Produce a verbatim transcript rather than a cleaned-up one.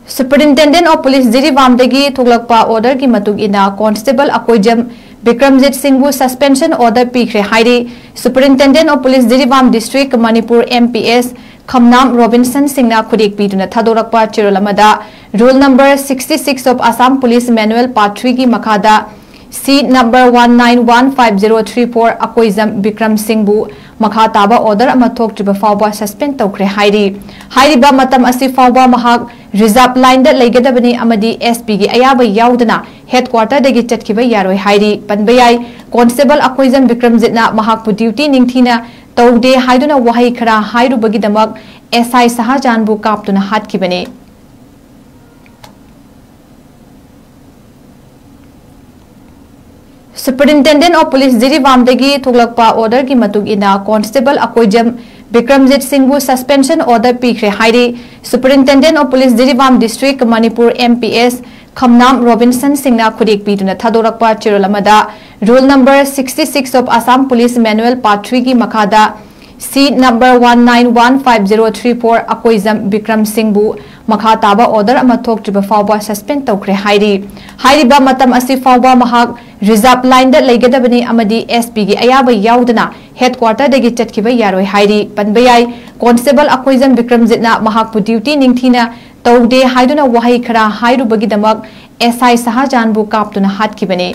Superintendent of Police ꯖꯤꯔꯤꯕꯥꯝꯗꯒꯤ ꯊꯣꯛꯂꯛꯄ orderꯒꯤ ꯃꯇꯨꯡ ꯏꯟꯅ Constable Akoijam Bikramjit ꯁꯤꯡꯕꯨ suspension order ꯄꯤꯈ꯭ꯔꯦ ꯍꯥꯏꯔꯤ꯫ Superintendent of Police Jiribam District, Manipur, M P S Khamnam Robinson ꯁꯤꯡꯅ ꯈꯨꯗꯦꯛ ꯄꯤꯗꯨꯅ ꯊꯥꯗꯣꯔꯛꯄ ꯆꯦꯔꯣꯜ ꯑꯃꯗ Rule number sixty-six of Assam Police Manual Part three ꯒꯤ ꯃꯈꯥꯗ C number one nine one five zero three four Akoijam Bikram ꯁꯤꯡꯕꯨ ꯃꯈꯥ ꯇꯥꯕ order ꯑꯃ ꯊꯣꯛꯇ꯭ꯔꯤꯕ ꯐꯥꯎꯕ suspend ꯇꯧꯈ꯭ꯔꯦ ꯍꯥꯏꯔꯤ꯫ ꯍꯥꯏꯔꯤꯕ ꯃꯇꯝ ꯑꯁꯤ ꯐꯥꯎꯕ ꯃꯍꯥꯛ reserve lineꯗ ꯂꯩꯒꯗꯕꯅꯤ ꯑꯃꯗꯤ S P ꯒꯤ ꯑꯌꯥꯕ ꯌꯥꯎꯗꯅ headquarterꯗꯒꯤ ꯆꯠꯈꯤꯕ ꯌꯥꯔꯣꯏ ꯍꯥꯏꯔꯤ꯫ ꯄꯟꯕ ꯌꯥꯏ, Constable ꯑꯀꯣꯏꯖꯝ ꯕꯤꯀ꯭ꯔꯝꯖꯤꯠꯅ ꯃꯍꯥꯛꯄꯨ duty ꯅꯤꯡꯊꯤꯅ ꯇꯧꯗꯦ ꯍꯥꯏꯗꯨꯅ ꯋꯥꯍꯩ ꯈꯔ ꯍꯥꯏꯔꯨꯕꯒꯤꯗꯃꯛ S I ꯁꯍꯥꯖꯥꯟꯕꯨ ꯀꯥꯞꯇꯨꯅ ꯍꯥꯠꯈꯤꯕꯅꯤ꯫ Superintendent of Police ꯖꯤꯔꯤꯕꯥꯝꯗꯒꯤ ꯊꯣꯛꯂꯛꯄ orderꯒꯤ ꯃꯇꯨꯡ ꯏꯟꯅ Constable Akoijam Bikramjit ꯁꯤꯡꯕꯨ suspension order ꯄꯤꯈ꯭ꯔꯦ ꯍꯥꯏꯔꯤ꯫ Superintendent of Police Jiribam District, Manipur, M P S Khamnam Robinson ꯁꯤꯡꯅ ꯈꯨꯗꯦꯛ ꯄꯤꯗꯨꯅ ꯊꯥꯗꯣꯔꯛꯄ ꯆꯦꯔꯣꯜ ꯑꯃꯗ Rule number sixty-six of Assam Police Manual Part three ꯒꯤ ꯃꯈꯥꯗ C number one nine one five zero three four Akoijam Bikram ꯁꯤꯡꯕꯨ ꯃꯈꯥ ꯇꯥꯕ order ꯑꯃ ꯊꯣꯛꯇ꯭ꯔꯤꯕ ꯐꯥꯎꯕ suspend ꯇꯧꯈ꯭ꯔꯦ ꯍꯥꯏꯔꯤ꯫ ꯍꯥꯏꯔꯤꯕ ꯃꯇꯝ ꯑꯁꯤ ꯐꯥꯎꯕ ꯃꯍꯥꯛ reserve lineꯗ ꯂꯩꯒꯗꯕꯅꯤ ꯑꯃꯗꯤ S P ꯒꯤ ꯑꯌꯥꯕ ꯌꯥꯎꯗꯅ headquarterꯗꯒꯤ ꯆꯠꯈꯤꯕ ꯌꯥꯔꯣꯏ ꯍꯥꯏꯔꯤ꯫ ꯄꯟꯕ ꯌꯥꯏ, Constable ꯑꯀꯣꯏꯖꯝ ꯕꯤꯀ꯭ꯔꯝꯖꯤꯠꯅ ꯃꯍꯥꯛꯄꯨ duty ꯅꯤꯡꯊꯤꯅ ꯇꯧꯗꯦ ꯍꯥꯏꯗꯨꯅ ꯋꯥꯍꯩ ꯈꯔ ꯍꯥꯏꯔꯨꯕꯒꯤꯗꯃꯛ S I ꯁꯍꯥꯖꯥꯟꯕꯨ ꯀꯥꯞꯇꯨꯅ ꯍꯥꯠꯈꯤꯕꯅꯤ꯫